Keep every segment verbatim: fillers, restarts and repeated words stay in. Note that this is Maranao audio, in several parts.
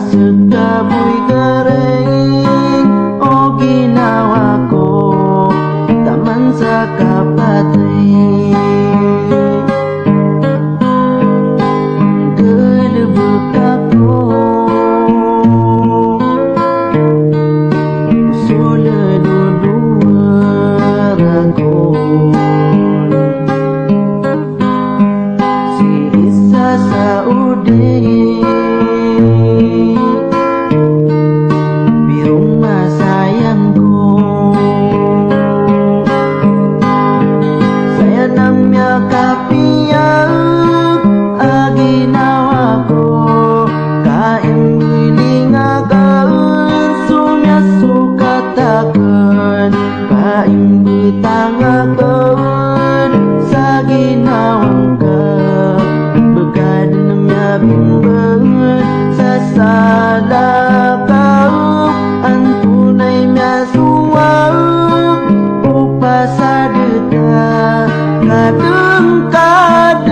Seka bo i kereng o ginawa ko taman sa kapatay. Galebek ako so lelolowar ako. Si isa sa odi pirong masayang ko. Saya na miyakapiya a ginawa ko, ka imbiling akn so miyasokat akn. Paimbetang akn sa ginawa ngka, beka dn miyabimbang sa sala ka. Antonaa i miyasowa o pasad ta, kadngkadn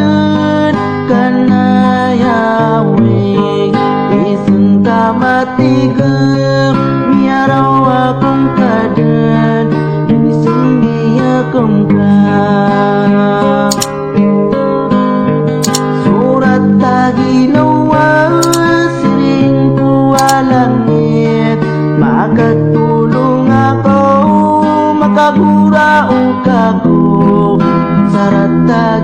ka na aya wig, isn ka matig, miyaraw akn kadn, dn isn di akn ka. Sorat a ginawa siring ko a langit, makatolong ako, makagoraok ako. Sarat a